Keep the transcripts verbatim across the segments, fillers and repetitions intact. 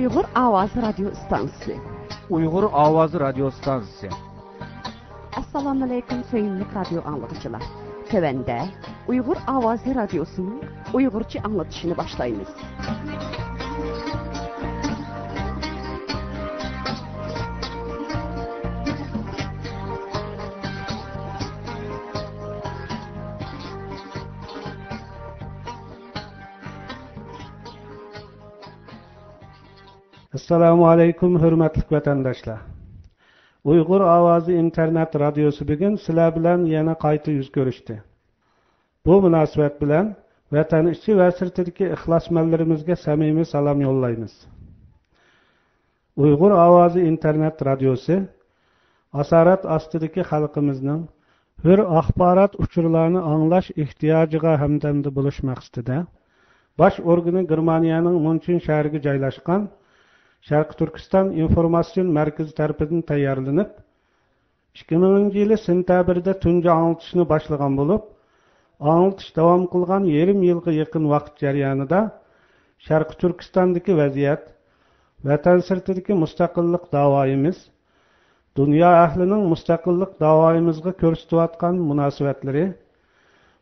ئۇيغۇر ئاۋازى رادىيو ئىستانسىسى. ئۇيغۇر ئاۋازى رادىيو ئىستانسىسى. ئەسسالامۇئەلەيكۇم، سۆيۈملۈك رادىيو ئاڭلىغۇچىلار. تۆۋەندە ئۇيغۇر ئاۋازى رادىيوسىنىڭ ئۇيغۇرچە ئاڭلىتىشىنى باشلايمىز. ئەسسالامۇئەلەيكۇم، ھۆرمەتلىك ۋەتەنداشلار! ئۇيغۇر ئاۋازى ئىنتېرنېت رادىيوسى بۈگۈن سىلەر بىلەن يەنە قايتا يۈز كۆرۈشتى. بۇ مۇناسىۋەت بىلەن ۋەتەن ئىچى ۋە سىرتىدىكى ئىخلاسمەنلىرىمىزگە سەمىمىي سالام يوللايمىز. ئۇيغۇر ئاۋازى ئىنتېرنېت رادىيوسى ئاسارەت ئاستىدىكى خەلقىمىزنىڭ ھۆر ئاخبارات ئۇچۇرلارنى ئاڭلاش ئېھتىياجىغا ھەمدەمدە بولۇش مەقسىتىدە، باش ئورگىنى گېرمانىيەنىڭ مۇنچېن شەھىرىگە جايلاشقان شەرقىي تۈركىستان ئىنفورماتسىيون مەركىزى تەرىپىدىن تەييارلىنىپ، ئىككى مىڭىنچى يىلى سېنتەبىردە تۇنجى ئاڭلىتىشنى باشلىغان بولۇپ، ئاڭلىتىش داۋام قىلغان يېرىم يىلغا يېقىن ۋاقىت جەريانىدا شەرقىي تۈركىستاندىكى ۋەزىيەت، ۋەتەن سىرتىدىكى مۇستەقىللىق داۋايىمىز، دۇنيا ئەھلىنىڭ مۇستەقىللىق داۋايىمىزغا كۆرسىتىۋاتقان مۇناسىۋەتلىرى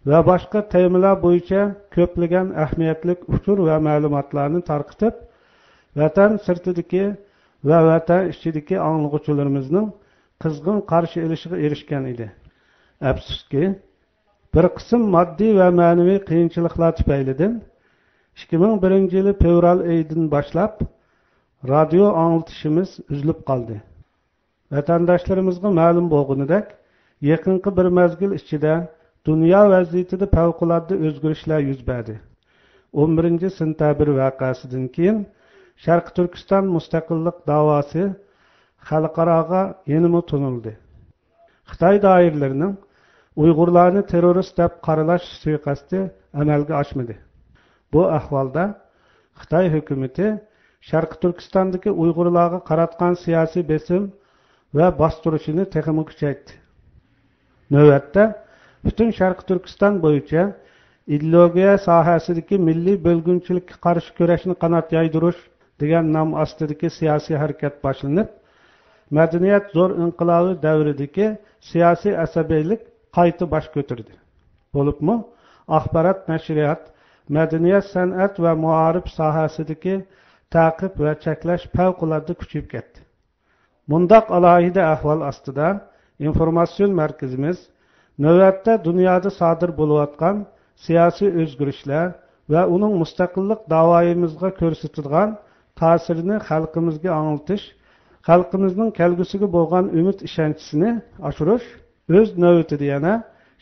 ۋە باشقا تېمىلار بويىچە كۆپلىگەن ئەھمىيەتلىك ئۇچۇر ۋە مەلۇماتلارنى تارقىتىپ، ۋەتەن سىرتىدىكى ۋە ۋەتەن ئىچىدىكى ئاڭلىغۇچىلىرىمىزنىڭ قىزغىن قارشى ئېلىشىغا ئېرىشكەن ئىدى. ئەپسۇسكى، بىر قىسىم ماددىي ۋە مەنىۋى قىيىنچىلىقلار تۈپەيلىدىن، ئىككى مىڭ بىرىنچى يىلى فېۋرال ئېيىدىن باشلاپ رادىيو ئاڭلىتىشىمىز ئۈزۈلۈپ قالدى. ۋەتەنداشلىرىمىزغا مەلۇم بولغىنىدەك، يېقىنقى بىر مەزگىل ئىچىدە دۇنيا ۋەزىيىتىدە پەۋقۇلئاددە ئۆزگىرىشلەر يۈز بەردى. ئون بىرىنچى سېنتەبىر ۋەقەسىدىن كېيىن شەرقىي تۈركىستان مۇستەقىللىق داۋاسى خەلقئاراغا يەنىمۇ تونۇلدى. خىتاي دائىرىلىرىنىڭ ئۇيغۇرلارنى تېررورىست دەپ قارىلاش سۇيىقەستى ئەمەلگە ئاشمىدى. بۇ ئەھۋالدا خىتاي ھۆكۈمىتى شەرقىي تۈركىستاندىكى ئۇيغۇرلارغا قاراتقان سىياسىي بېسىم ۋە باستۇرۇشىنى تېخىمۇ كۈچەيتتى. نۆۋەتتە پۈتۈن شەرقىي تۈركىستان بويىچە ئىدېئولوگىيە ساھەسىدىكى مىللىي بۆلگۈنچىلىككە قارشى كۈرەشنى قانات يايدۇرۇش دېگەن نام ئاستىدىكى سىياسىي ھەرىكەت باشلىنىپ، مەدەنىيەت زور ئىنقىلابى دەۋرىدىكى سىياسىي ئەسەبىيلىك قايتا باش كۆتۈردى. بولۇپمۇ ئاخبارات، نەشرىيات، مەدەنىيەت، سەنئەت ۋە مائارىپ ساھەسىدىكى تەقىب ۋە چەكلەش پەۋقۇلئاددە كۈچىيىپ كەتتى. مۇنداق ئالاھىدە ئەھۋال ئاستىدا ئىنفورماتسىيون مەركىزىمىز نۆۋەتتە دۇنيادا سادىر بولۇۋاتقان سىياسىي ئۆزگىرىشلەر ۋە ئۇنىڭ مۇستەقىللىق داۋايىمىزغا كۆرسىتىدىغان تەسىرىنى خەلقىمىزگە ئاڭلىتىش، خەلقىمىزنىڭ كەلگۈسىگە بولغان ئۈمىد ئىشەنچىسىنى ئاشۇرۇش، ئۆز نۆۋىتىدە يەنە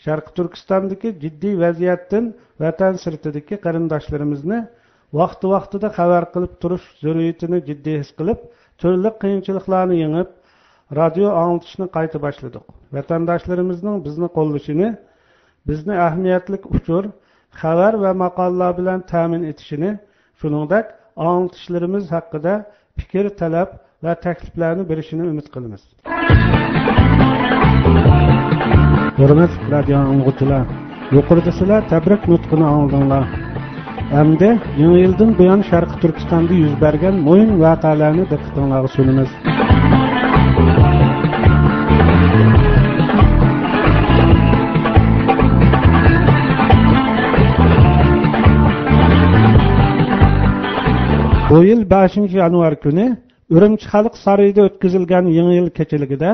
شەرقىي تۈركىستاندىكى جىددىي ۋەزىيەتتىن ۋەتەن سىرتىدىكى قېرىنداشلىرىمىزنى ۋاقتى-ۋاقتىدا خەۋەر قىلىپ تۇرۇش زۆرۈرىيىتىنى جىددىي ھېس قىلىپ، تۈرلۈك قىيىنچىلىقلارنى يېڭىپ، رادىيو ئاڭلىتىشنى قايتا باشلىدۇق. ۋەتەنداشلىرىمىزنىڭ بىزنى قوللىشىنى، بىزنى ئەھمىيەتلىك ئۇچۇر، خەۋەر ۋە ماقالىلەر بىلەن تەمىن ئېتىشىنى، شۇنىڭدەك ئاڭلىتىشلىرىمىز ھەققىدە پىكىر، تەلەپ ۋە تەكلىپلەرنى بېرىشىنى ئۈمىد قىلىمىز. ھۆرمەتلىك رادىيو ئاڭلىغۇچىلار، يۇقىرىدا سىلەر تەبرىك نۇتقىنى ئاڭلىدىڭلار. ئەمدى يېڭى يىلدىن بۇيان شەرقىي تۈركىستاندا يۈز بەرگەن مۇھىم ۋەقەلەرنى دىققىتىڭلارغا سۇنىمىز. بۇ يىل بەشىنچى يانۋار كۈنى ئۈرۈمچى خەلق سارىيىدا ئۆتكۈزۈلگەن يېڭى يىل كېچىلىكىدە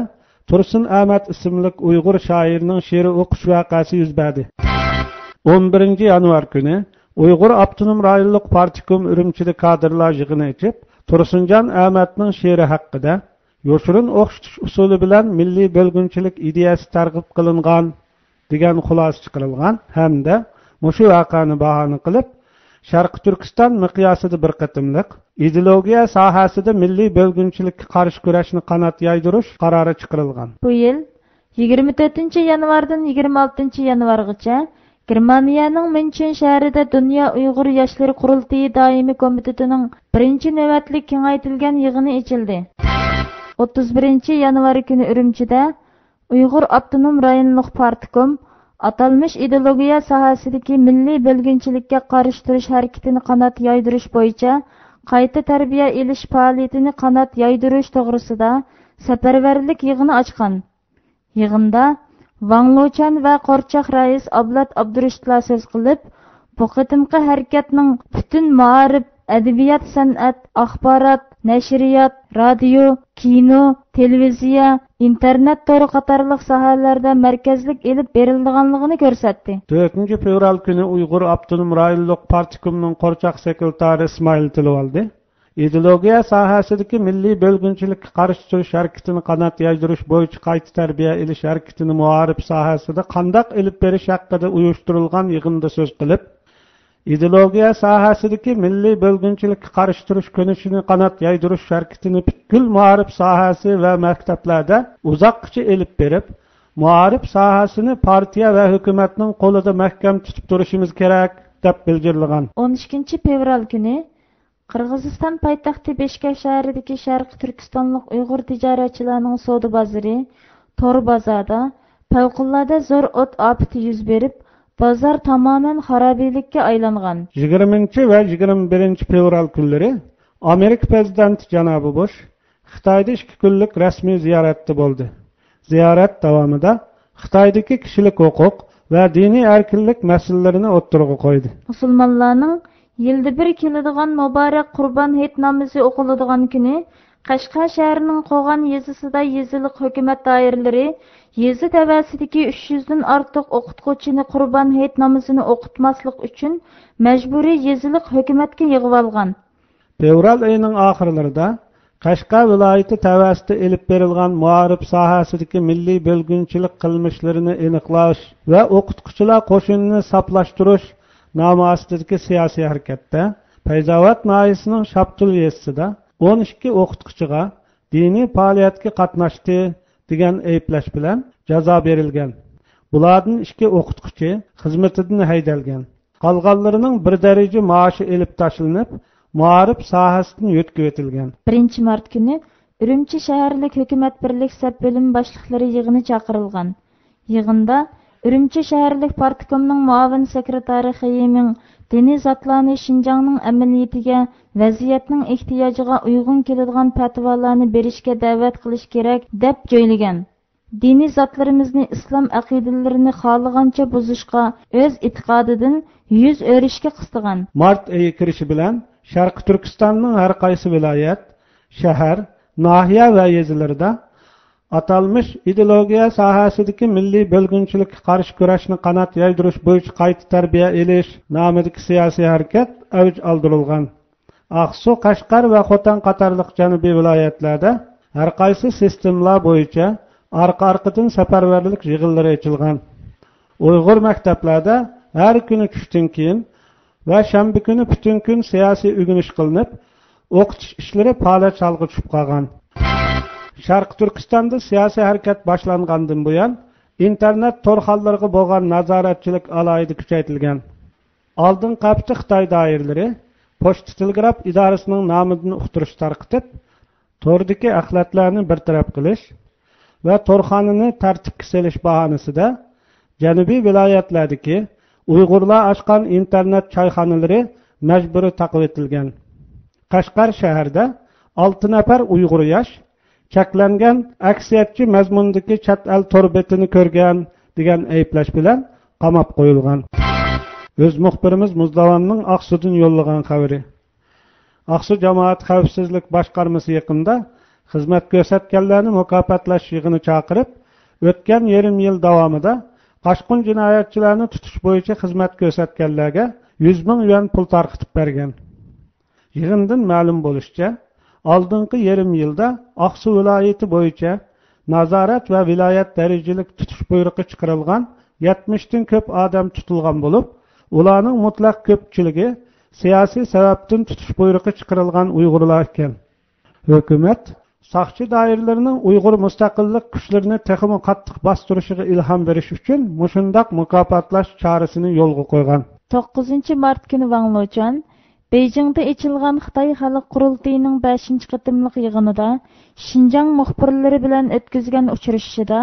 تۇرسۇن ئەمەت ئىسىملىك ئۇيغۇر شائىرىنىڭ شېئىر ئوقۇش ۋەقەسى يۈز بەردى. ئون بىرىنچى يانۋار كۈنى ئۇيغۇر ئاپتونوم رايونلۇق پارتكوم ئۈرۈمچىدە كادىرلار يىغىنى ئېچىپ، تۇرسۇنجان ئەمەتنىڭ شېئىرى ھەققىدە يوشۇرۇن ئوخشىتىش ئۇسۇلى بىلەن مىللىي بۆلگۈنچىلىك ئىدىيەسى تەرغىب قىلىنغان دېگەن خۇلاسە چىقىرىلغان ھەمدە مۇشۇ ۋەقەنى باھانە قىلىپ، شەرقىي تۈركىستان مىقياسىدا بىر قېتىملىق ئىدېئولوگىيە ساھەسىدە مىللىي بۆلگۈنچىلىككە قارشى كۈرەشنى قانات يايدۇرۇش قارارى چىقىرىلغان. بۇ يىل يىگىرمە تۆتىنچى يانۋاردىن يىگىرمە ئالتىنچى يانۋارغىچە گېرمانىيەنىڭ ميۇنچېن شەھىرىدە دۇنيا ئۇيغۇر ياشلىرى قۇرۇلتىيى دائىمىي كومىتېتىنىڭ بىرىنچى نۆۋەتلىك كېڭەيتىلگەن يىغىنى ئېچىلدى. ئوتتۇز بىرىنچى يانۋار كۈنى ئۈرۈمچىدە ئۇيغۇر ئاپتونوم رايونلۇق پارتكوم ئاتالمىش ئىدېئولوگىيە ساھەسىدىكى مىللىي بۆلگۈنچىلىككە قارشى تۇرۇش ھەرىكىتىنى قانات يايدۇرۇش بويىچە قايتا تەربىيە ئېلىش پائالىيىتىنى قانات يايدۇرۇش توغرىسىدا سەپەرۋەرلىك يىغىنى ئاچقان. يىغىندا ۋاڭ لۇچەن ۋە قورچاق رەئىس ئابلەت ئابدۇرېشىتلار سۆز قىلىپ، بۇ قېتىمقى ھەرىكەتنىڭ پۈتۈن مائارىپ، ئەدەبىيات، سەنئەت، ئاخبارات، نەشرىيات، رادىيو، كىنو، تېلېۋىزىيە، ئىنتېرنېت تورى قاتارلىق ساھەلەردە مەركەزلىك ئېلىپ بېرىلىدىغانلىقىنى كۆرسەتتى. تۆتىنچى فېۋرال كۈنى ئۇيغۇر ئاپتونوم رايونلۇق پارتكومنىڭ قورچاق سېكرېتارى ئىسمائىل تىلىۋالدى ئىدېئولوگىيە ساھەسىدىكى مىللىي بۆلگۈنچىلىككە قارشى تۇرۇش ھەرىكىتىنى قانات يايدۇرۇش بويىچە قايتا تەربىيە ئېلىش ھەرىكىتىنى مائارىپ ساھەسىدە قانداق ئېلىپ بېرىش ھەققىدە ئۇيۇشتۇرۇلغان يىغىندا سۆز قىلىپ، ئىدېئولوگىيە ساھەسىدىكى مىللىي بۆلگۈنچىلىككە قارشى تۇرۇش كۈرىشىنى قانات يايدۇرۇش ھەرىكىتىنى پۈتكۈل مائارىپ ساھەسى ۋە مەكتەپلەردە ئۇزاققىچە ئېلىپ بېرىپ، مائارىپ ساھەسىنى پارتىيە ۋە ھۆكۈمەتنىڭ قولىدا مەھكەم تۇتۇپ تۇرۇشىمىز كېرەك، دەپ بىلجىرلىغان. ئون ئىككىنچى فېۋرال كۈنى قىرغىزىستان پايتەختى بىشكەك شەھىرىدىكى شەرقىي تۈركىستانلىق ئۇيغۇر تىجارەتچىلەرنىڭ سودا بازىرى، تور بازاردا پەۋقۇلئاددە زور ئوت ئاپىتى يۈز بېرىپ، بازار تامامەن خارابىلىككە ئايلانغان. يىگىرمىنچى ۋە يىگىرمە بىرىنچى فېۋرال كۈنلىرى ئامېرىكا پرېزىدېنتى جانابى بۇش خىتايدا ئىككى كۈنلۈك رەسمىي زىيارەتتە بولدى. زىيارەت داۋامىدا خىتايدىكى كىشىلىك ھوقۇق ۋە دىنىي ئەركىنلىك مەسىلىلىرىنى ئوتتۇرىغا قويدى. مۇسۇلمانلارنىڭ يىلدا بىر كېلىدىغان مۇبارەك قۇربان ھېيت نامىزى ئوقۇلىدىغان كۈنى قەشقەر شەھىرىنىڭ قوغان يېزىسىدا يېزىلىق ھۆكۈمەت دائىرىلىرى يېزا تەۋەسىدىكى ئۈچ يۈزدىن ئارتۇق ئوقۇتقۇچىنى قۇربان ھېيت نامىزىنى ئوقۇتماسلىق ئۈچۈن مەجبۇرىي يېزىلىق ھۆكۈمەتكە يىغىۋالغان. فېۋرال ئېيىنىڭ ئاخىرلىرىدا قەشقەر ۋىلايىتى تەۋەسىدە ئېلىپ بېرىلغان مائارىپ ساھەسىدىكى مىللىي بۆلگۈنچىلىك قىلمىشلىرىنى ئېنىقلاش ۋە ئوقۇتقۇچىلار قوشۇنىنى ساپلاشتۇرۇش نامى ئاستىدىكى سىياسىي ھەرىكەتتە پەيزاۋات ناھىيەسىنىڭ شاپتۇل يېزىسىدا ئون ئىككى ئوقۇتقۇچىغا دىنىي پائالىيەتكە قاتناشتى دېگەن ئەيىبلەش بىلەن جازا بېرىلگەن. بۇلاردىن ئىككى ئوقۇتقۇچى خىزمىتىدىن ھەيدەلگەن. قالغانلىرىنىڭ بىر دەرىجە مائاشى ئېلىپ تاشلىنىپ، مائارىپ ساھەسىدىن يۆتكىۋېتىلگەن. بىرىنچى مارت كۈنى ئۈرۈمچى شەھەرلىك ھۆكۈمەت بىرلىك سەپ بۆلۈمى باشلىقلىرى يىغىنى چاقىرىلغان. يىغىندا ئۈرۈمچى شەھەرلىك پارتكومنىڭ مۇئاۋىن سېكرېتارى خېيىمىڭ دىنىي زاتلارنى شىنجاڭنىڭ ئەمەلىيىتىگە، ۋەزىيەتنىڭ ئېھتىياجىغا ئۇيغۇن كېلىدىغان پەتىۋالارنى بېرىشكە دەۋەت قىلىش كېرەك، دەپ جۆيلىگەن. دىنىي زاتلىرىمىزنى ئىسلام ئەقىدىلىرىنى خالىغانچە بۇزۇشقا ئۆز ئېتىقادىدىن يۈز ئۆرۈشكە قىستىغان. مارت ئېيى كىرىشى بىلەن شەرقىي تۈركىستاننىڭ ھەر قايسى ۋىلايەت، شەھەر، ناھىيە ۋە يېزىلىرىدا ئاتالمىش ئىدېئولوگىيە ساھەسىدىكى مىللىي بۆلگۈنچىلىككە قارشى كۈرەشنى قانات يايدۇرۇش بويىچە قايتا تەربىيە ئېلىش نامىدىكى سىياسىي ھەرىكەت ئەۋج ئالدۇرۇلغان. ئاقسۇ، قەشقەر ۋە خوتەن قاتارلىق جەنۇبىي ۋىلايەتلەردە ھەرقايسى سىستېمىلار بويىچە ئارقا-ئارقىدىن سەپەرۋەرلىك يىغىنلىرى ئېچىلغان. ئۇيغۇر مەكتەپلەردە ھەر كۈنى چۈشتىن كېيىن ۋە شەنبە كۈنى پۈتۈن كۈن سىياسىي ئۆگىنىش قىلىنىپ، ئوقۇتۇش ئىشلىرى پالەچ ھالغا چۈشۈپ قالغان. شەرقىي تۈركىستاندا سىياسىي ھەرىكەت باشلانغاندىن بۇيان، ئىنتېرنېت تورخانىلىرىغا بولغان نازارەتچىلىك ئالاھىدە كۈچەيتىلگەن. ئالدىنقى ھەپتە خىتاي دائىرىلىرى پوچتا تېلېگراف ئىدارىسىنىڭ نامىدىن ئۇقتۇرۇش تارقىتىپ، توردىكى ئەخلەتلەرنى بىر تەرەپ قىلىش ۋە تورخانىنى تەرتىپكە سېلىش باھانىسىدە جەنۇبىي ۋىلايەتلەردىكى ئۇيغۇرلار ئاچقان ئىنتېرنېت چايخانىلىرى مەجبۇرىي تاقىۋېتىلگەن. قەشقەر شەھىرىدە ئالتە نەپەر ئۇيغۇر ياش چەكلەنگەن ئەكسىيەتچى مەزمۇندىكى چەت ئەل تور بېتىنى كۆرگەن دېگەن ئەيىبلەش بىلەن قاماپ قويۇلغان. ئۆز مۇخبىرىمىز مۇزداۋاننىڭ ئاقسۇدىن يوللىغان خەۋىرى. ئاقسۇ جامائەت خەۋپسىزلىك باشقارمىسى يېقىندا خىزمەت كۆرسەتكەنلەرنى مۇكاپاتلاش يىغىنى چاقىرىپ، ئۆتكەن يېرىم يىل داۋامىدا قاچقۇن جىنايەتچىلەرنى تۇتۇش بويىچە خىزمەت كۆرسەتكەنلەرگە يۈز مىڭ يۈەن پۇل تارقىتىپ بەرگەن. يىغىندىن مەلۇم بولۇشىچە، ئالدىنقى يېرىم يىلدا ئاقسۇ ۋىلايىتى بويىچە نازارەت ۋە ۋىلايەت دەرىجىلىك تۇتۇش بۇيرۇقى چىقىرىلغان يەتمىشتىن كۆپ ئادەم تۇتۇلغان بولۇپ، ئۇلارنىڭ مۇتلەق كۆپچىلىكى سىياسىي سەۋەبتىن تۇتۇش بۇيرۇقى چىقىرىلغان ئۇيغۇرلار ئىكەن. ھۆكۈمەت ساقچى دائىرىلىرىنىڭ ئۇيغۇر مۇستەقىللىق كۈچلىرىنى تېخىمۇ قاتتىق باستۇرۇشىغا ئىلھام بېرىش ئۈچۈن مۇشۇنداق مۇكاپاتلاش چارىسىنى يولغا قويغان. توققۇزىنچى مارت كۈنى ۋاڭ لېچۈەن بېيجىڭدا ئېچىلغان خىتاي خەلق قۇرۇلتىيىنىڭ بەشىنچى قېتىملىق يىغىنىدا شىنجاڭ مۇخبىرلىرى بىلەن ئۆتكۈزگەن ئۇچرىشىشىدا،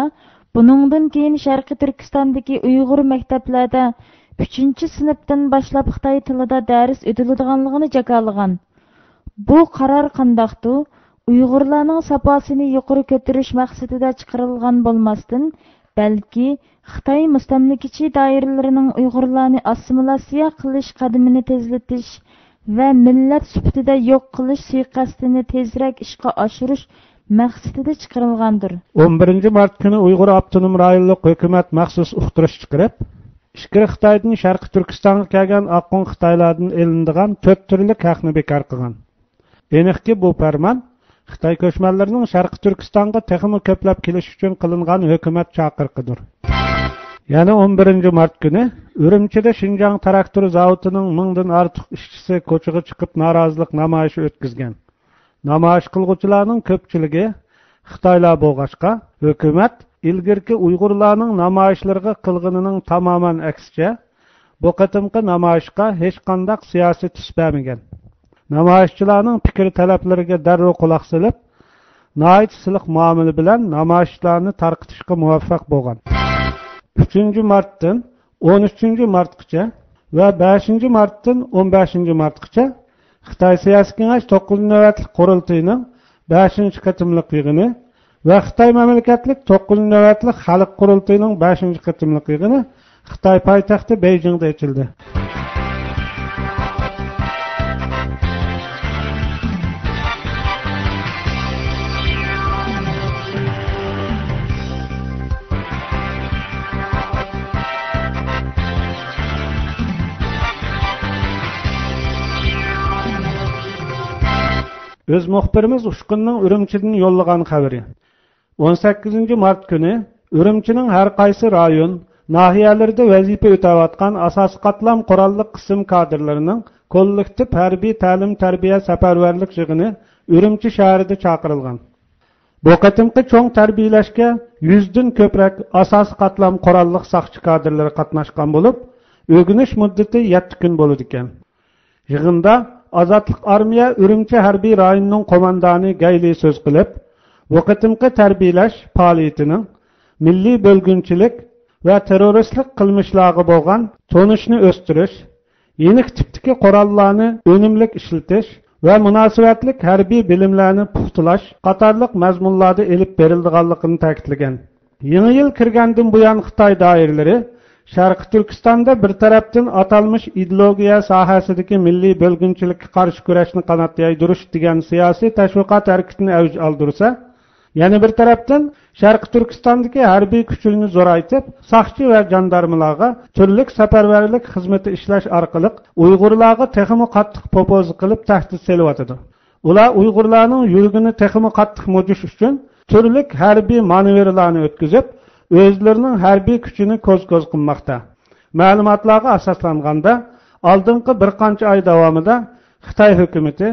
بۇنىڭدىن كېيىن شەرقىي تۈركىستاندىكى ئۇيغۇر مەكتەپلەردە ئۈچىنچى سىنىپتىن باشلاپ خىتاي تىلىدا دەرس ئۆتۈلىدىغانلىقىنى جاكارلىغان. بۇ قارار قانداقتۇ، ئۇيغۇرلارنىڭ ساپاسىنى يۇقىرى كۆتۈرۈش مەقسىتىدە چىقىرىلغان بولماستىن، بەلكى خىتاي مۇستەملىكىچى دائىرىلىرىنىڭ ئۇيغۇرلارنى ئاسسىمىلياتسىيە قىلىش قەدىمىنى تېزلىتىش ۋە مىللەت سۈپىتىدە يوق قىلىش سۇيىقەستىنى تېزرەك ئىشقا ئاشۇرۇش مەقسىتىدە چىقىرىلغاندۇر. ئون بىرىنچى مارت كۈنى ئۇيغۇر ئاپتونوم رايونلۇق ھۆكۈمەت مەخسۇس ئۇقتۇرۇش چىقىرىپ، ئىچكىرى خىتايدىن شەرقىي تۈركىستانغا كەلگەن ئاققۇن خىتايلاردىن ئېلىنىدىغان تۆت تۈرلۈك ھەقنى بىكار قىلغان. ئېنىقكى، بۇ پەرمان خىتاي كۆچمەنلىرىنىڭ شەرقىي تۈركىستانغا تېخىمۇ كۆپلەپ كېلىشى ئۈچۈن قىلىنغان ھۆكۈمەت چاقىرىقىدۇر. يەنە ئون بىرىنچى مارت كۈنى ئۈرۈمچىدە شىنجاڭ تىراكتور زاۋۇتىنىڭ مىڭدىن ئارتۇق ئىشچىسى كوچىغا چىقىپ نارازىلىق نامايىشى ئۆتكۈزگەن. نامايىش قىلغۇچىلارنىڭ كۆپچىلىكى خىتايلار بولغاچقا، ھۆكۈمەت ئىلگىرىكى ئۇيغۇرلارنىڭ نامايىشلىرىغا قىلغىنىنىڭ تامامەن ئەكسىچە، بۇ قېتىمقى نامايىشقا ھېچقانداق سىياسىي تۈس بەرمىگەن. نامايىشچىلارنىڭ پىكىر تەلەپلىرىگە دەررۇ قۇلاق سېلىپ، ناھايىتى سىلىق مۇئامىلە بىلەن نامايىشچىلارنى تارقىتىشقا مۇۋەپپەق بولغان. ئۈچىنچى مارتتىن ئون ئۈچىنچى مارتقىچە ۋە بەشىنچى مارتتىن ئون بەشىنچى مارتقىچە خىتاي سىياسىي كېڭەش توققۇزىنچى نۆۋەتلىك قۇرۇلتىيىنىڭ بەشىنچى قېتىملىق يىغىنى ۋە خىتاي مەملىكەتلىك توققۇزىنچى نۆۋەتلىك خەلق قۇرۇلتىيىنىڭ بەشىنچى قېتىملىق يىغىنى خىتاي پايتەختى بېيجىڭدا ئېچىلدى. ئۆز مۇخبىرىمىز ئۇچقۇننىڭ ئۈرۈمچىدىن يوللىغان خەۋىرى. ئون سەككىزىنچى مارت كۈنى ئۈرۈمچىنىڭ ھەر قايسى رايون، ناھىيەلىرىدە ۋەزىپە ئۆتەۋاتقان ئاساسىي قاتلام قوراللىق قىسىم كادىرلىرىنىڭ كوللېكتىپ ھەربىي تەلىم-تەربىيە سەپەرۋەرلىك يىغىنى ئۈرۈمچى شەھىرىدە چاقىرىلغان. بۇ قېتىمقى چوڭ تەربىيەلەشكە يۈزدىن كۆپرەك ئاساسىي قاتلام قوراللىق ساقچى كادىرلىرى قاتناشقان بولۇپ، ئۆگىنىش مۇددىتى يەتتە كۈن بولىدىكەن. يىغىندا ئازادلىق ئارمىيە ئۈرۈمچى ھەربىي رايونىنىڭ قوماندانى گەيلى سۆز قىلىپ، بۇ قېتىمقى تەربىيەلەش پائالىيىتىنىڭ مىللىي بۆلگۈنچىلىك ۋە تېررورىستلىق قىلمىشلارغا بولغان تونۇشنى ئۆستۈرۈش، يېنىك تىپتىكى قوراللارنى ئۈنۈملۈك ئىشلىتىش ۋە مۇناسىۋەتلىك ھەربىي بىلىملەرنى پۇختىلاش قاتارلىق مەزمۇنلاردا ئېلىپ بېرىلىدىغانلىقىنى تەكىتلىگەن. يېڭى يىل كىرگەندىن بۇيان خىتاي دائىرىلىرى شەرقىي تۈركىستاندا بىر تەرەپتىن ئاتالمىش ئىدېئولوگىيە ساھەسىدىكى مىللىي بۆلگۈنچىلىككە قارشى كۈرەشنى قانات يايدۇرۇش دېگەن سىياسىي تەشۋىقات ھەرىكىتىنى ئەۋج ئالدۇرسا، يەنە بىر تەرەپتىن شەرقىي تۈركىستاندىكى ھەربىي كۈچلىرىنى زورايتىپ، ساقچى ۋە جاندارمىلارغا تۈرلۈك سەپەرۋەرلىك خىزمىتى ئىشلەش ئارقىلىق ئۇيغۇرلارغا تېخىمۇ قاتتىق پوپوزا قىلىپ تەھدىت سېلىۋاتىدۇ. ئۇلار ئۇيغۇرلارنىڭ يۈرىكىنى تېخىمۇ قاتتىق مۇجۇش ئۈچۈن تۈرلۈك ھەربىي مانېۋىرلارنى ئۆتكۈزۈپ، ئۆزلىرىنىڭ ھەربىي كۈچىنى كوز-كوز قىلماقتا. مەلۇماتلارغا ئاساسلانغاندا، ئالدىنقى بىر قانچە ئاي داۋامىدا خىتاي ھۆكۈمىتى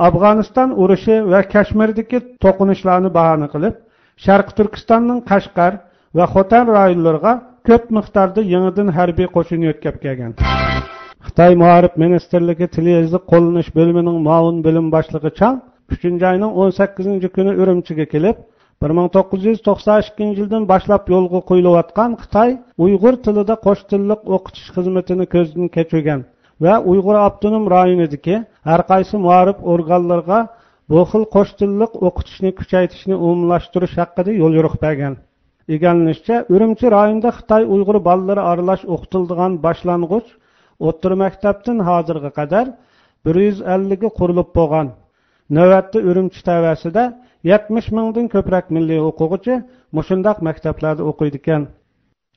ئافغانىستان ئۇرۇشى ۋە كەشمىردىكى توقۇنۇشلارنى باھانە قىلىپ، شەرقىي تۈركىستاننىڭ قەشقەر ۋە خوتەن رايونلىرىغا كۆپ مىقداردا يېڭىدىن ھەربىي قوشۇن يۆتكەپ كەلگەن. خىتاي مائارىپ مىنىستىرلىكى تىل يېزىق قوللىنىش بۆلۈمىنىڭ مۇئاۋىن بۆلۈم باشلىقى چاڭ ئۈچىنچى ئاينىڭ ئون سەككىزىنچى كۈنى ئۈرۈمچىگە كېلىپ، بىر مىڭ توققۇز يۈز توقسان ئىككىنچى يىلدىن باشلاپ يولغا قويۇلۇۋاتقان خىتاي ئۇيغۇر تىلىدا قوش تىللىق ئوقۇتۇش خىزمىتىنى كۆزدىن كەچۈرگەن ۋە ئۇيغۇر ئاپتونوم رايونىدىكى ھەر قايسى مائارىپ ئورگانلىرىغا بۇ خىل قوش تىللىق ئوقۇتۇشنى كۈچەيتىشنى ئومۇملاشتۇرۇش ھەققىدە يوليورۇق بەرگەن. ئىگىلىنىشىچە، ئۈرۈمچى رايونىدا خىتاي ئۇيغۇر بالىلىرى ئارىلاش ئوقۇتۇلىدىغان باشلانغۇچ ئوتتۇرا مەكتەپتىن ھازىرغا قەدەر بىر يۈز ئەللىكى قۇرۇلۇپ بولغان. نۆۋەتتە ئۈرۈمچى تەۋەسىدە يەتمىش مىڭدىن كۆپرەك مىللىي ئوقۇغۇچى مۇشۇنداق مەكتەپلەردە ئوقۇيدىكەن.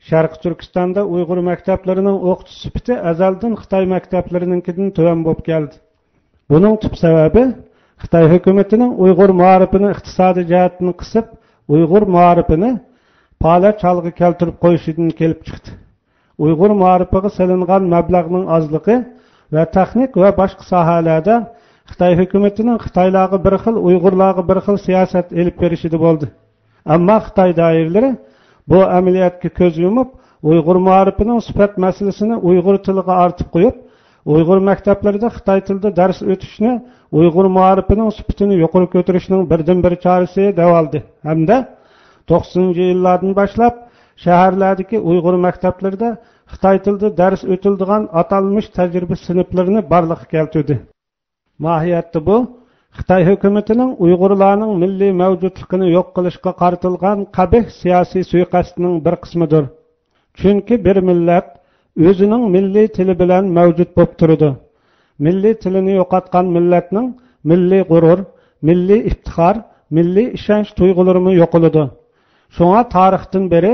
شەرقىي تۈركىستاندا ئۇيغۇر مەكتەپلىرىنىڭ ئوقۇتۇش سۈپىتى ئەزەلدىن خىتاي مەكتەپلىرىنىڭكىدىن تۆۋەن بولۇپ كەلدى. بۇنىڭ تۈپ سەۋەبى خىتاي ھۆكۈمىتىنىڭ ئۇيغۇر مائارىپىنى ئىقتىسادىي جەھەتتىن قىسىپ، ئۇيغۇر مائارىپىنى پالەچ ھالغا كەلتۈرۈپ قويۇشىدىن كېلىپ چىقتى. ئۇيغۇر مائارىپىغا سېلىنغان مەبلەغنىڭ ئازلىقى ۋە تېخنىك ۋە باشقا ساھەلەردە خىتاي ھۆكۈمىتىنىڭ خىتايلارغا بىر خىل، ئۇيغۇرلارغا بىر خىل سىياسەت ئېلىپ بېرىشىدە بولدى. ئەمما خىتاي دائىرىلىرى بۇ ئەمەلىيەتكە كۆز يۇمۇپ، ئۇيغۇر مائارىپىنىڭ سۈپەت مەسىلىسىنى ئۇيغۇر تىلىغا ئارتىپ قويۇپ، ئۇيغۇر مەكتەپلىرىدە خىتاي تىلىدا دەرس ئۆتۈشنى ئۇيغۇر مائارىپىنىڭ سۈپىتىنى يۇقىرى كۆتۈرۈشنىڭ بىردىنبىر چارىسى دەۋالدى ھەمدە توقسىنىنچى يىللاردىن باشلاپ شەھەرلەردىكى ئۇيغۇر مەكتەپلىرىدە خىتاي تىلىدا دەرس ئۆتۈلىدىغان ئاتالمىش تەجرىبە سىنىپلىرىنى بارلىققا كەلتۈردى. ماھىيەتتە بۇ خىتاي ھۆكۈمىتىنىڭ ئۇيغۇرلارنىڭ مىللىي مەۋجۇتلۇقىنى يوق قىلىشقا قارىتىلغان قەبىھ سىياسىي سۇيىقەستىنىڭ بىر قىسمىدۇر. چۈنكى بىر مىللەت ئۆزىنىڭ مىللىي تىلى بىلەن مەۋجۇت بولۇپ تۇرىدۇ. مىللىي تىلىنى يوقاتقان مىللەتنىڭ مىللىي غۇرۇر، مىللىي ئىپتىخار، مىللىي ئىشەنچ تۇيغۇلىرىمۇ يوقىلىدۇ. شۇڭا تارىختىن بېرى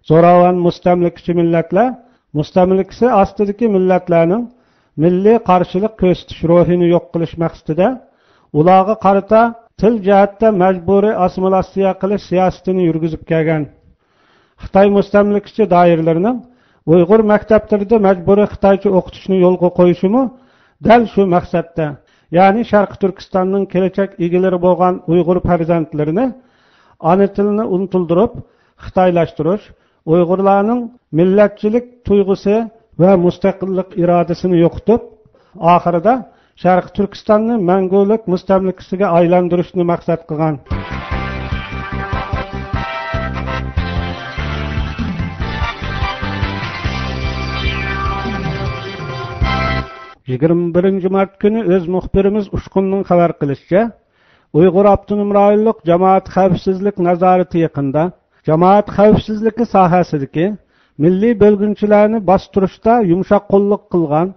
زوراۋان مۇستەملىكىچى مىللەتلەر مۇستەملىكىسى ئاستىدىكى مىللەتلەرنىڭ مىللىي قارشىلىق كۆرسىتىش روھىنى يوق قىلىش مەقسىتىدە، ئۇلارغا قارىتا تىل جەھەتتە مەجبۇرىي ئاسسىمىلياتسىيە قىلىش سىياسىتىنى يۈرگۈزۈپ كەلگەن. خىتاي مۇستەملىكىچى دائىرىلىرىنىڭ ئۇيغۇر مەكتەپلىرىدە مەجبۇرىي خىتايچە ئوقۇتۇشنى يولغا قويۇشىمۇ دەل شۇ مەقسەتتە، يەنى شەرقىي تۈركىستاننىڭ كېلەچەك ئىگىلىرى بولغان ئۇيغۇر پەرزەنتلىرىنى ئانا تىلىنى ئۇنتۇلدۇرۇپ، خىتايلاشتۇرۇش، ئۇيغۇرلارنىڭ مىللەتچىلىك تۇيغۇسى ۋە مۇستەقىللىق ئىرادىسىنى يوقىتىپ، ئاخىرىدا شەرقىي تۈركىستاننى مەڭگۈلۈك مۇستەملىكىسىگە ئايلاندۇرۇشنى مەقسەت قىلغان. يىگىرمە بىرىنچى مارت كۈنى ئۆز مۇخبىرىمىز ئۇچقۇننىڭ خەۋەر قىلىشىچە، ئۇيغۇر ئاپتونوم رايونلۇق جامائەت خەۋپسىزلىك نازارىتى يېقىندا جامائەت خەۋپسىزلىكى ساھەسىدىكى مىللىي بۆلگۈنچىلەرنى باستۇرۇشتا يۇمشاق قوللۇق قىلغان،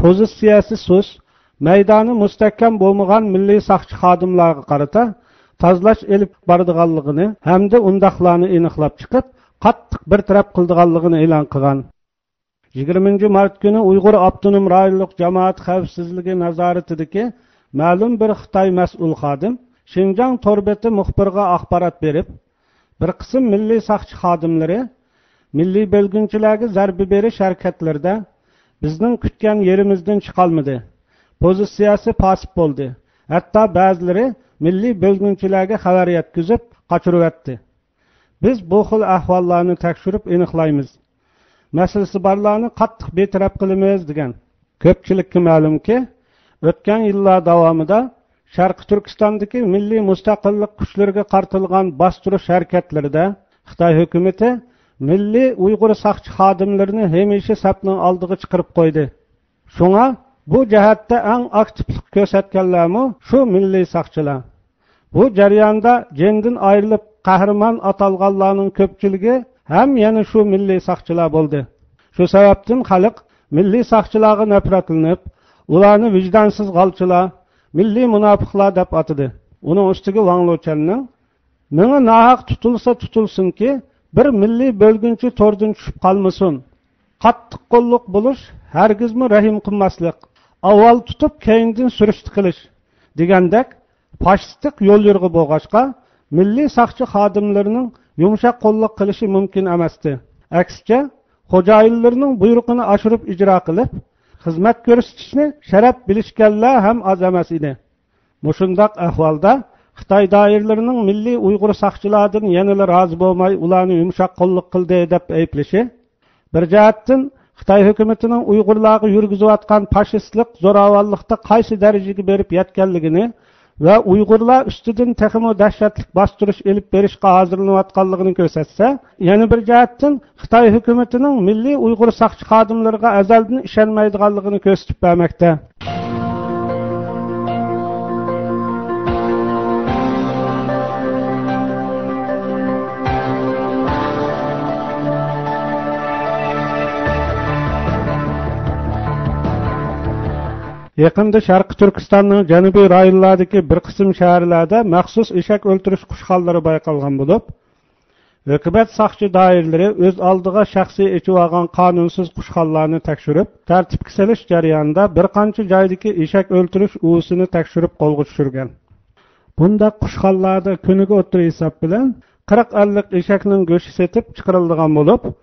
پوزىتسىيەسى سۇس، مەيدانى مۇستەھكەم بولمىغان مىللىي ساقچى خادىملارغا قارىتا تازىلاش ئېلىپ بارىدىغانلىقىنى ھەمدە ئۇنداقلارنى ئېنىقلاپ چىقىپ، قاتتىق بىر تەرەپ قىلىدىغانلىقىنى ئېلان قىلغان. يىگىرمىنچى مارت كۈنى ئۇيغۇر ئاپتونوم رايونلۇق جامائەت خەۋپسىزلىكى نازارىتىدىكى مەلۇم بىر خىتاي مەسئۇل خادىم شىنجاڭ تور بېتى مۇخبىرىغا ئاخبارات بېرىپ، بىر قىسىم مىللىي ساقچى خادىملىرى مىللىي بۆلگۈنچىلەرگە زەربە بېرىش ھەرىكەتلىرىدە بىزنىڭ كۈتكەن يېرىمىزدىن چىقالمىدى. پوزىتسىيەسى پاسىپ بولدى. ھەتتا بەزىلىرى مىللىي بۆلگۈنچىلەرگە خەۋەر يەتكۈزۈپ قاچۇرۇۋەتتى. بىز بۇ خىل ئەھۋاللارنى تەكشۈرۈپ ئېنىقلايمىز. مەسىلىسى بارلارنى قاتتىق بىتەرەپ قىلىمىز، دېگەن. كۆپچىلىككە مەلۇمكى، ئۆتكەن يىللار داۋامىدا شەرقىي تۈركىستاندىكى مىللىي مۇستەقىللىق كۈچلىرىگە قارىتىلغان باستۇرۇش ھەرىكەتلىرىدە خىتاي ھۆكۈمىتى مىللىي ئۇيغۇر ساقچى خادىملىرىنى ھەمىشە سەپنىڭ ئالدىغا چىقىرىپ قويدى. شۇڭا بۇ جەھەتتە ئەڭ ئاكتىپلىق كۆرسەتكەنلەرمۇ شۇ مىللىي ساقچىلار. بۇ جەرياندا جېنىدىن ئايرىلىپ قەھرىمان ئاتالغانلارنىڭ كۆپچىلىكى ھەم يەنە شۇ مىللىي ساقچىلار بولدى. شۇ سەۋەبتىن خەلق مىللىي ساقچىلارغا نەپرەتلىنىپ، ئۇلارنى ۋىجدانسىز غالچىلار، مىللىي مۇناپىقلار دەپ ئاتىدى. ئۇنىڭ ئۈستىگە ۋاڭ لېچۈەننىڭ مېڭە ناھەق تۇتۇلسا تۇتۇلسۇنكى، بىر مىللىي بۆلگۈنچى توردىن چۈشۈپ قالمىسۇن. قاتتىق قوللۇق بولۇش، ھەرگىزمۇ رەھىم قىلماسلىق، ئاۋۋال تۇتۇپ، كەينىدىن سۈرۈشتە قىلىش دېگەندەك پاشىستلىق يول يورۇقى بولغاچقا، مىللىي ساقچى خادىملىرىنىڭ يۇمشاق قوللۇق قىلىشى مۇمكىن ئەمەستى. ئەكسىچە، خوجايىنلىرىنىڭ بۇيرۇقىنى ئاشۇرۇپ ئىجرا قىلىپ، خىزمەت كۆرسىتىشنى شەرەپ بىلىشكەنلەر ھەم ئاز ئەمەس ئىدى. مۇشۇنداق ئەھۋالدا خىتاي دائىرىلىرىنىڭ مىللىي ئۇيغۇر ساقچىلاردىن يەنىلا رازى بولماي، ئۇلارنى يۇمشاق قوللۇق قىلدى دەپ ئەيىبلىشى، بىر جەھەتتىن خىتاي ھۆكۈمىتىنىڭ ئۇيغۇرلارغا يۈرگۈزۈۋاتقان پاشىستلىق زوراۋانلىقتا قايسى دەرىجىگە بېرىپ يەتكەنلىكىنى ۋە ئۇيغۇرلار ئۈستىدىن تېخىمۇ دەھشەتلىك باستۇرۇش ئېلىپ بېرىشقا ھازىرلىنىۋاتقانلىقىنى كۆرسەتسە، يەنە بىر جەھەتتىن خىتاي ھۆكۈمىتىنىڭ مىللىي ئۇيغۇر ساقچى خادىملىرىغا ئەزەلدىن ئىشەنمەيدىغانلىقىنى كۆرسىتىپ بەرمەكتە. يېقىندا شەرقىي تۈركىستاننىڭ جەنۇبىي رايونلاردىكى بىر قىسىم شەھەرلەردە مەخسۇس ئېشەك ئۆلتۈرۈش قۇشخانىلىرى بايقالغان بولۇپ، ھۆكۈمەت ساقچى دائىرىلىرى ئۆز ئالدىغا شەخسىي ئېچىۋالغان قانۇنسىز قۇشخانىلارنى تەكشۈرۈپ، تەرتىپكە سېلىش جەريانىدا بىر قانچە جايدىكى ئېشەك ئۆلتۈرۈش ئۇۋىسىنى تەكشۈرۈپ قولغا چۈشۈرگەن. بۇنداق قۇشخانىلاردا كۈنىگە ئوتتۇرا ھېساب بىلەن قىرىق ئەللىك ئېشەكنىڭ گۆشى سېتىپ چىقىرىلىدىغان بولۇپ،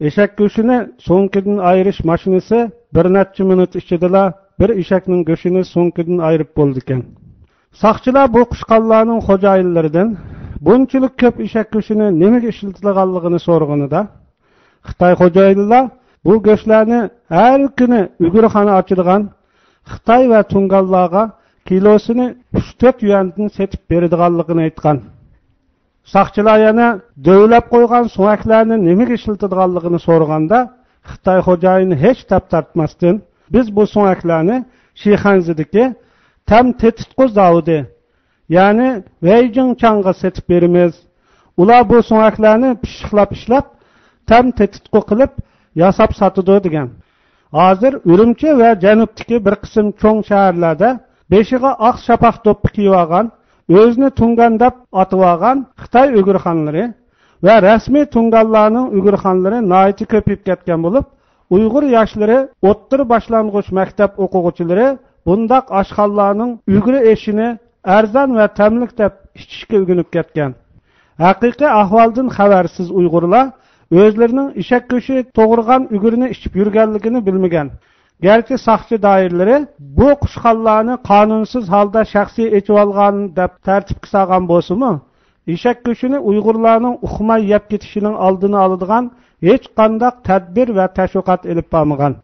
ئېشەك گۆشىنى سوڭكىدىن ئايرىش ماشىنىسى بىر نەچچە مىنۇت ئىچىدىلا بىر ئېشەكنىڭ گۆشىنى سوڭكىدىن ئايرىپ بولىدىكەن. ساقچىلار بۇ قۇشخانىلارنىڭ خوجايىنلىرىدىن بۇنچىلىك كۆپ ئېشەك گۆشىنى نېمىگە ئىشلىتىدىغانلىقىنى سورىغىنىدا، خىتاي خوجايىنلار بۇ گۆشلەرنى ھەر كۈنى ئۈگرىخانا ئاچىدىغان خىتاي ۋە تۇڭگانلارغا كىلوسىنى ئۈچ تۆت يۈەندىن سېتىپ بېرىدىغانلىقىنى ئېيتقان. ساقچىلار يەنە دۆۋىلەپ قويغان سۆڭەكلەرنى نېمىگە ئىشلىتىدىغانلىقىنى سورىغاندا، خىتاي خوجايىنى ھېچ تەپ تارتماستىن، بىز بۇ سۆڭەكلەرنى شىخەنزىدىكى تەم تېتىتقۇ زاۋۇتى، يەنى ۋېيجىڭچاڭغا سېتىپ بېرىمىز. ئۇلار بۇ سۆڭەكلەرنى پىششىقلاپ ئىشلەپ، تەم تېتىتقۇ قىلىپ، ياساپ ساتىدۇ دېگەن. ھازىر ئۈرۈمچى ۋە جەنۇبتىكى بىر قىسىم چوڭ شەھەرلەردە بېشىغا ئاق شاپاق دوپپا كىيىۋالغان، ئۆزىنى تۇڭگان دەپ ئاتىۋالغان خىتاي ئۇيغۇرخانلىرى ۋە رەسمىي تۇڭگانلارنىڭ ئۇيغۇرخانلىرى ناھايىتى كۆپىيىپ كەتكەن بولۇپ، ئۇيغۇر ياشلىرى، ئوتتۇرا باشلانغۇچ مەكتەپ ئوقۇغۇچىلىرى بۇنداق ئاشخانىلارنىڭ ئۈگرە ئېشىنى ئەرزان ۋە تەملىك دەپ ئىچىشكە ئۆگىنىپ كەتكەن. ھەقىقىي ئەھۋالدىن خەۋەرسىز ئۇيغۇرلار ئۆزلىرىنىڭ ئېشەك گۆشى توغرىغان ئۈگرىنى ئىچىپ يۈرگەنلىكىنى بىلمىگەن. گەرچە ساقچى دائىرىلىرى بۇ قۇشخانىلارنى قانۇنسىز ھالدا شەخسىي ئېچىۋالغان دەپ تەرتىپكە سالغان بولسىمۇ، ئېشەك گۆشىنى ئۇيغۇرلارنىڭ ئۇقماي يەپ كېتىشىنىڭ ئالدىنى ئالىدىغان ھېچقانداق تەدبىر ۋە تەشۋىقات ئېلىپ بارمىغان.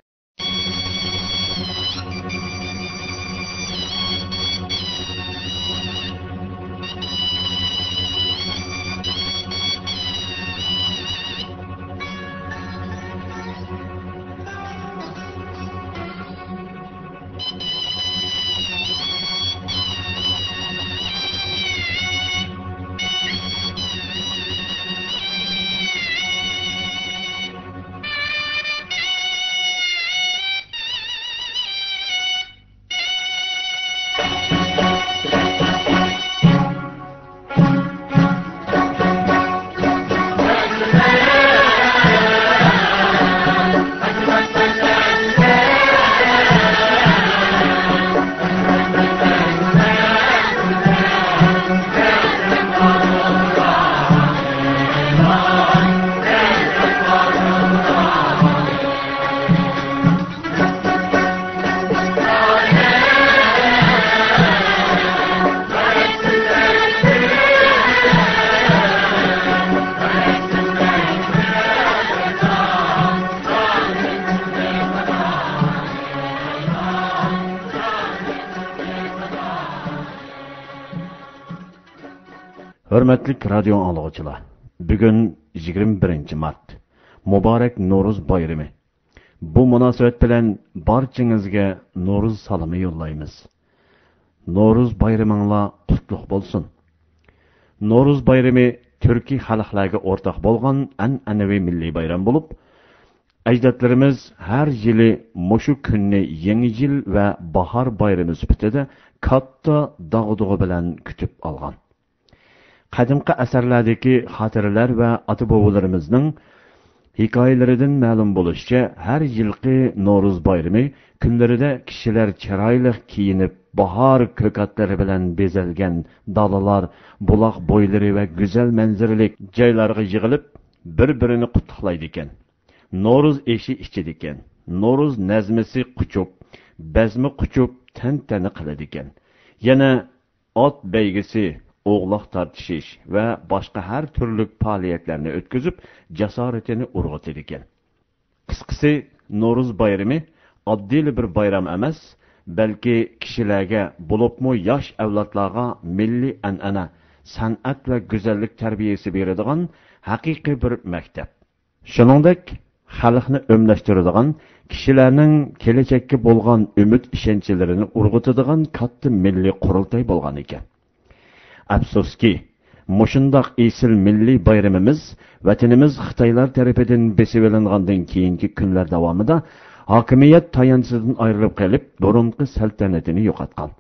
ھۆرمەتلىك رادىيو ئاڭلىغۇچىلار، بۈگۈن يىگىرمە بىرىنچى مارت، مۇبارەك نورۇز بايرىمى. بۇ مۇناسىۋەت بىلەن بارچىڭىزگە نورۇز سالىمى يوللايمىز. نورۇز بايرىمىڭلار قۇتلۇق بولسۇن! نورۇز بايرىمى تۈركىي خەلقلەرگە ئورتاق بولغان ئەنئەنىۋى مىللىي بايرام بولۇپ، ئەجدادلىرىمىز ھەر يىلى مۇشۇ كۈننى يېڭى يىل ۋە باھار بايرىمى سۈپىتىدە كاتتا داغدۇغا بىلەن كۈتۈپ ئالغان. قەدىمكى ئەسەرلەردىكى خاتىرىلەر ۋە ئاتا-بوۋىلىرىمىزنىڭ ھېكايىلىرىدىن مەلۇم بولۇشىچە، ھەر يىلقى نورۇز بايرىمى كۈنلىرىدە كىشىلەر چىرايلىق كىيىنىپ، باھار كۆكاتلىرى بىلەن بېزەلگەن دالىلار، بۇلاق بويلىرى ۋە گۈزەل مەنزىرىلىك جايلارغا يىغىلىپ، بىر-بىرىنى قۇتلۇقلايدىكەن. نورۇز ئېشى ئىچىدىكەن. نورۇز نەزمىسى قۇچۇپ، بەزمە قۇچۇپ، تەنتەنە قىلىدىكەن. يەنە ئات بەيگىسى، ئوغلاق تارتىشىش ۋە باشقا ھەر تۈرلۈك پائالىيەتلەرنى ئۆتكۈزۈپ، جاسارىتىنى ئۇرغۇتىدىكەن. قىسقىسى، نورۇز بايرىمى ئاددىيلا بىر بايرام ئەمەس، بەلكى كىشىلەرگە، بولۇپمۇ ياش ئەۋلادلارغا مىللىي ئەنئەنە، سەنئەت ۋە گۈزەللىك تەربىيەسى بېرىدىغان ھەقىقىي بىر مەكتەپ. شۇنىڭدەك، خەلقنى ئۆملەشتۈرىدىغان، كىشىلەرنىڭ كېلەچەككە بولغان ئۈمىد ئىشەنچلىرىنى ئۇرغۇتىدىغان كاتتا مىللىي قۇرۇلتاي بولغان ئىكەن. ئەپسۇسكى، مۇشۇنداق ئېسىل مىللىي بايرىمىمىز ۋەتىنىمىز خىتايلار تەرىپىدىن بېسىۋېلىنغاندىن كېيىنكى كۈنلەر داۋامىدا ھاكىمىيەت تايانچىدىن ئايرىلىپ قېلىپ، بۇرۇنقى سەلتەنىتىنى يوقاتقان،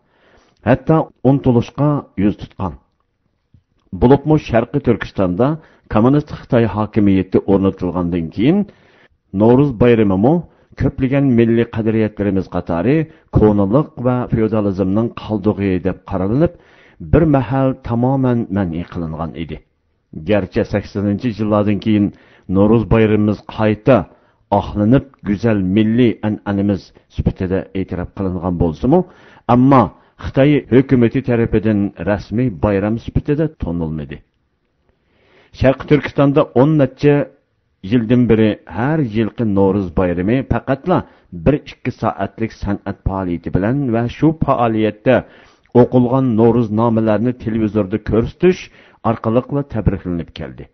ھەتتا ئۇنتۇلۇشقا يۈز تۇتقان. بولۇپمۇ شەرقىي تۈركىستاندا كوممۇنىست خىتاي ھاكىمىيىتى ئورنىتىلغاندىن كېيىن، نورۇز بايرىمىمۇ كۆپلىگەن مىللىي قەدرىيەتلىرىمىز قاتارى كونىلىق ۋە فېئودالىزمنىڭ قالدۇقى دەپ قارىلىنىپ، بىر مەھەل تامامەن مەنئى قىلىنغان ئىدى. گەرچە سەكسىنىنچى يىللاردىن كېيىن نورۇز بايرىمىمىز قايتا ئاقلىنىپ، گۈزەل مىللىي ئەنئەنىمىز سۈپىتىدە ئېتىراپ قىلىنغان بولسىمۇ، ئەمما خىتاي ھۆكۈمىتى تەرىپىدىن رەسمىي بايرام سۈپىتىدە تونۇلمىدى. شەرقىي تۈركىستاندا ئون نەچچە يىلدىن بېرى ھەر يىلقى نورۇز بايرىمى پەقەتلا بىر ئىككى سائەتلىك سەنئەت پائالىيىتى بىلەن ۋە شۇ پائالىيەتتە ئوقۇلغان نورۇز نامىلەرنى تېلېۋىزوردا كۆرسىتىش ئارقىلىقلا تەبرىكلىنىپ كەلدى.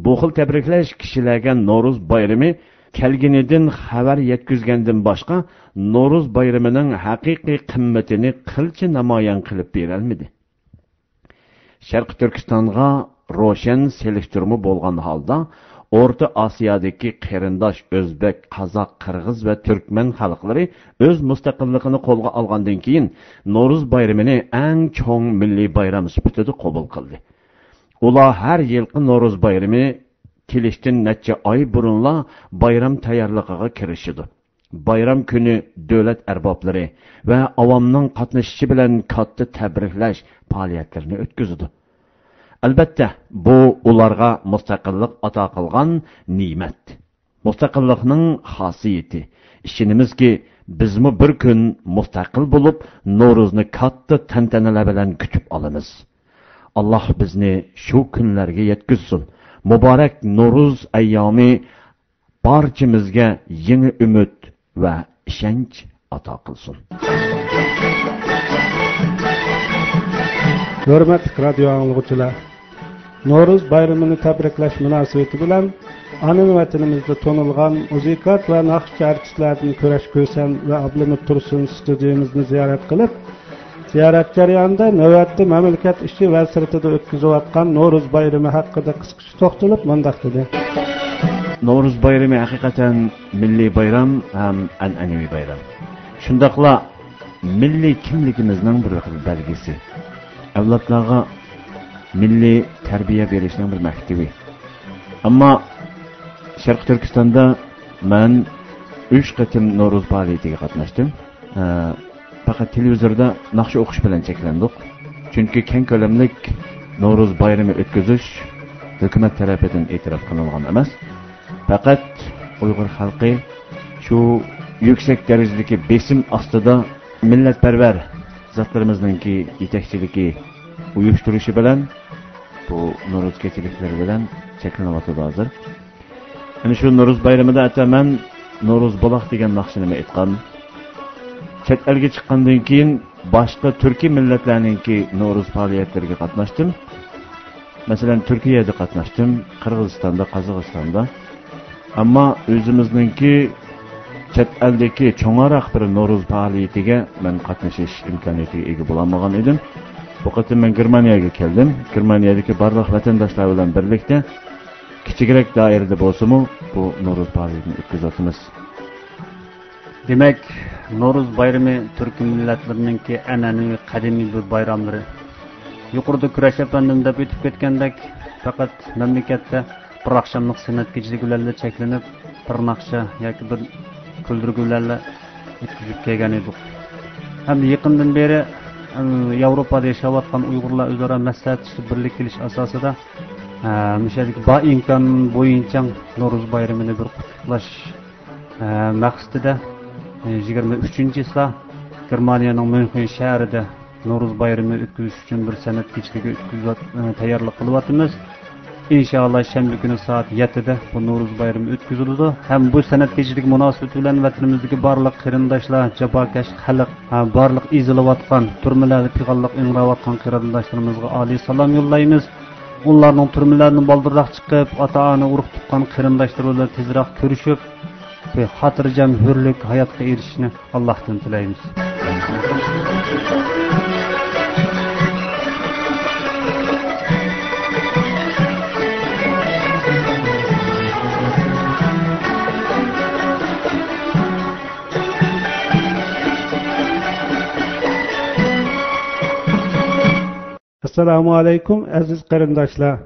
بۇ خىل تەبرىكلەش كىشىلەرگە نورۇز بايرىمى كەلگىنىدىن خەۋەر يەتكۈزگەندىن باشقا، نورۇز بايرىمىنىڭ ھەقىقىي قىممىتىنى قىلچە نامايان قىلىپ بېرەلمىدى. شەرقىي تۈركىستانغا روشەن سېلىشتۇرما بولغان ھالدا، ئورتا ئاسىيادىكى قېرىنداش ئۆزبەك، قازاق، قىرغىز ۋە تۈركمەن خەلقلىرى ئۆز مۇستەقىللىقىنى قولغا ئالغاندىن كېيىن، نورۇز بايرىمىنى ئەڭ چوڭ مىللىي بايرام سۈپىتىدە قوبۇل قىلدى. ئۇلار ھەر يىلقى نورۇز بايرىمى كېلىشتىن نەچچە ئاي بۇرۇنلا بايرام تەييارلىقىغا كىرىشىدۇ. بايرام كۈنى دۆلەت ئەربابلىرى ۋە ئاۋامنىڭ قاتنىشىشى بىلەن كاتتا تەبرىكلەش پائالىيەتلىرىنى ئۆتكۈزىدۇ. ئەلبەتتە، بۇ ئۇلارغا مۇستەقىللىق ئاتا قىلغان نېمەت. مۇستەقىللىقنىڭ خاسىيىتى. ئىشىنىمىزكى، بىزمۇ بىر كۈن مۇستەقىل بولۇپ، نورۇزنى كاتتا تەنتەنىلەر بىلەن كۈتۈپ ئالىمىز. ئاللاھ بىزنى شۇ كۈنلەرگە يەتكۈزسۇن. مۇبارەك نورۇز ئەييامى بارچىمىزگە يېڭى ئۈمىد ۋە ئىشەنچ ئاتا قىلسۇن. ھۆرمەتلىك رادىيو ئاڭلىغۇچىلار! نورۇز بايرىمىنى تەبرىكلەش مۇناسىۋىتى بىلەن ئانا ۋەتىنىمىزدە تونۇلغان مۇزىكانت ۋە ناخشىچى ئارتىسلاردىن كۈرەش كۆسەن ۋە ئابلىمىت تۇرسۇن ستۇدىيىمىزنى زىيارەت قىلىپ، زىيارەت جەريانىدا نۆۋەتتە مەملىكەت ئىچى ۋە سىرتىدا ئۆتكۈزۈلۈۋاتقان نورۇز بايرىمى ھەققىدە قىسقىچە توختىلىپ مۇنداق دېدى. نورۇز بايرىمى ھەقىقەتەن مىللىي بايرام ھەم ئەنئەنىۋى بايرام. شۇنداقلا مىللىي كىملىكىمىزنىڭ بىر خىل بەلگىسى. ئەۋلادلارغا مىللىي تەربىيە بېرىشنىڭ بىر مەكتىۋى. ئەمما شەرقىي تۈركىستاندا مەن ئۈچ قېتىم نورۇز پائالىيىتىگە قاتناشتىم. ئە، پەقەت تېلېۋىزوردا ناخشا ئوقۇش بىلەن چەكلەندۇق. چۈنكى كەڭ كۆلەملىك نورۇز بايرىمى ئۆتكۈزۈش ھۆكۈمەت تەرىپىدىن ئېتىراپ قىلىنغان ئەمەس. پەقەت ئۇيغۇر خەلقى شۇ يۈكسەك دەرىجىدىكى بېسىم ئاستىدا مىللەتپەرۋەر زاتلىرىمىزنىڭكى يېتەكچىلىكى، ئۇيۇشتۇرۇشى بىلەن بۇ نورۇز كېچىلىكلىرى بىلەن چەكلىنىۋاتىدۇ ھازىر. ئەنە شۇ نورۇز بايرىمىدا ھەتتا مەن نورۇز بولاق دېگەن ناخشىنىمۇ ئېيتقان. چەت ئەلگە چىققاندىن كېيىن باشقا تۈركىي مىللەتلەرنىڭكى نورۇز پائالىيەتلىرىگە قاتناشتىم. مەسىلەن، تۈركىيەدە قاتناشتىم، قىرغىزىستاندا، قازاقىستاندا. ئەمما ئۆزىمىزنىڭكى چەت ئەلدىكى چوڭراق بىر نورۇز پائالىيىتىگە مەن قاتنىشىش ئىمكانىيىتىگە ئىگە بولالمىغان ئىدىم. بۇ قېتىم مەن گېرمانىيەگە كەلدىم. گېرمانىيەدىكى بارلىق ۋەتەنداشلار بىلەن بىرلىكتە كىچىكرەك دائىرىدە بولسىمۇ بۇ نورۇز پائالىيىتىنى ئۆتكۈزۈۋاتىمىز. دېمەك، نورۇز بايرىمى تۈركىي مىللەتلىرىنىڭكى ئەنئەنىۋى قەدىمىي بىر بايراملىرى. يۇقىرىدا كۈرەش ئەپەندىم دەپ ئۆتۈپ كەتكەندەك، پەقەت مەملىكەتتە بىر ئاخشاملىق سەنئەت كېچىلىكى بىلەنلا چەكلىنىپ، بىر ناخشا ياكى بىر كۈلدۈرگۈ بىلەنلا ئۆتكۈزۈپ كەلگەن ئىدۇق. ھەم يېقىندىن بېرى، ئەم، ياۋروپادا ياشاۋاتقان ئۇيغۇرلار ئۆزئارا مەسلىھەتلىشىپ بىرلىككە كېلىش ئاساسىدا، ئە، مۇشۇ يەردىكى بار ئىمكان بويىچە نورۇز بايرىمىنى بىر قۇتلۇقلاش، ئە، مەقسىتىدە، ئە، يىگىرمە ئۈچىنچى چىسلا گېرمانىيەنىڭ ميۇنخېن شەھىرىدە نورۇز بايرىمى ئۆتكۈزۈش ئۈچۈن بىر سەنئەت كېچىلىكى ئۆتكۈزۈۋات-، ئە، تەييارلىق قىلىۋاتىمىز. ئىنشائاللا، شەنبە كۈنى سائەت يەتتىدە بۇ نورۇز بايرىمى ئۆتكۈزۈلىدۇ. ھەم بۇ سەنئەت كېچىلىكى مۇناسىۋىتى بىلەن ۋەتىنىمىزدىكى بارلىق قېرىنداشلار، جاپاكەش خەلق، ھە، بارلىق ئېزىلىۋاتقان، تۈرمىلەردە پىغانلىق ئىڭراۋاتقان قېرىنداشلىرىمىزغا ئالىي سالام يوللايمىز. ئۇلارنىڭ تۈرمىلەردىن بالدۇرراق چىقىپ، ئاتا-ئانا، ئۇرۇق-تۇغقان قېرىنداشلىرى بىلەن تېزرەك كۆرۈشۈپ، بىر خاتىرجەم ھۆرلۈك ھاياتقا ئېرىشىشىنى ئاللاھتىن تىلەيمىز. ئەسسالامۇ ئەلەيكۇم، ئەزىز قېرىنداشلار!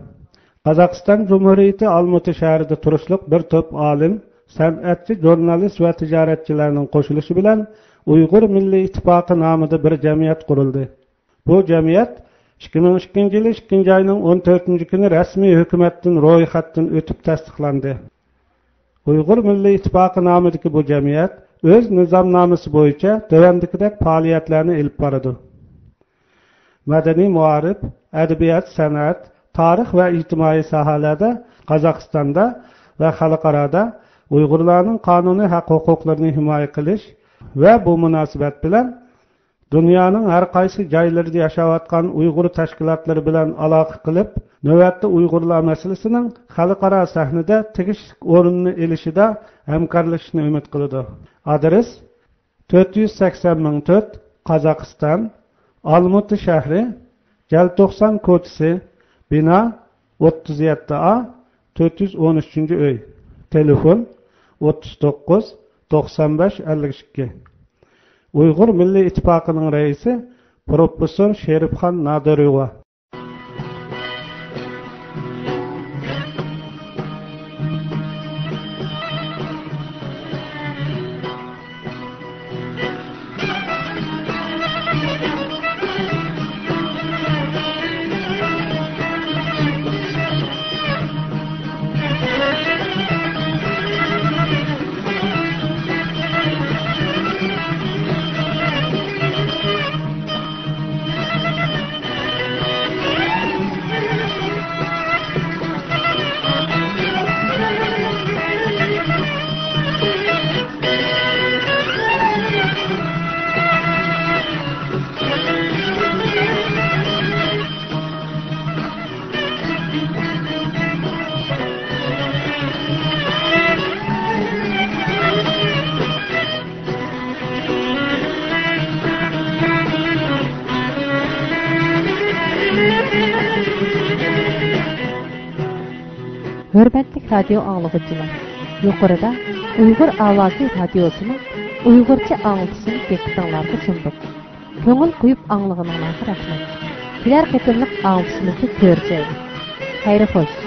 قازاقىستان جۇمھۇرىيىتى ئالمۇتى شەھىرىدە تۇرۇشلۇق بىر توپ ئالىم، سەنئەتچى، ژۇرنالىست ۋە تىجارەتچىلەرنىڭ قوشۇلۇشى بىلەن ئۇيغۇر مىللىي ئىتتىپاقى نامىدا بىر جەمئىيەت قۇرۇلدى. بۇ جەمئىيەت ئىككى مىڭ ئىككىنچى يىلى ئىككىنچى ئاينىڭ ئون تۆتىنچى كۈنى رەسمىي ھۆكۈمەتتىن رويخەتتىن ئۆتۈپ تەستىقلاندى. ئۇيغۇر مىللىي ئىتتىپاقى نامىدىكى بۇ جەمئىيەت ئۆز نىزامنامىسى بويىچە تۆۋەندىكىدەك پائالىيەتلەرنى ئېلىپ بارىدۇ. مەدەنىي مائارىپ، ئەدەبىيات، سەنئەت، تارىخ ۋە ئىجتىمائىي ساھەلەردە قازاقىستاندا ۋە خەلقئارادا ئۇيغۇرلارنىڭ قانۇنىي ھەق-ھوقۇقلىرىنى ھىمايە قىلىش ۋە بۇ مۇناسىۋەت بىلەن دۇنيانىڭ ھەر قايسى جايلىرىدا ياشاۋاتقان ئۇيغۇر تەشكىلاتلىرى بىلەن ئالاقە قىلىپ، نۆۋەتتە ئۇيغۇرلار مەسىلىسىنىڭ خەلقئارا سەھنىدە تېگىشلىك ئورۇننى ئېلىشىدا ھەمكارلىشىشنى ئۈمىد قىلىدۇ. ئادرېس: تۆت يۈز سەكسەن مىڭ تۆت، قازاقىستان، ئالمۇتى شەھىرى، جەلتوقسان كوچىسى، بىنا ئوتتۇز يەتتە ئا، تۆت يۈز ئون ئۈچىنچى ئۆي. تېلېفون: ئوتتۇز توققۇز، توقسان بەش، ئەللىك ئىككى. ئۇيغۇر مىللىي ئىتتىپاقىنىڭ رەئىسى پروفېسسور شېرىپخان نادىروۋا. ھۆرمەتلىك رادىيو ئاڭلىغۇچىلار، يۇقىرىدا ئۇيغۇر ئاۋازى رادىيوسىنىڭ ئۇيغۇرچە ئاڭلىتىشىنى دىققىتىڭلارغا سۇندۇق. كۆڭۈل قويۇپ ئاڭلىغىنىڭلارغا رەھمەت. كېلەر قېتىملىق ئاڭلىتىشىمىزدا كۆرۈشەيلى. خەير خوش.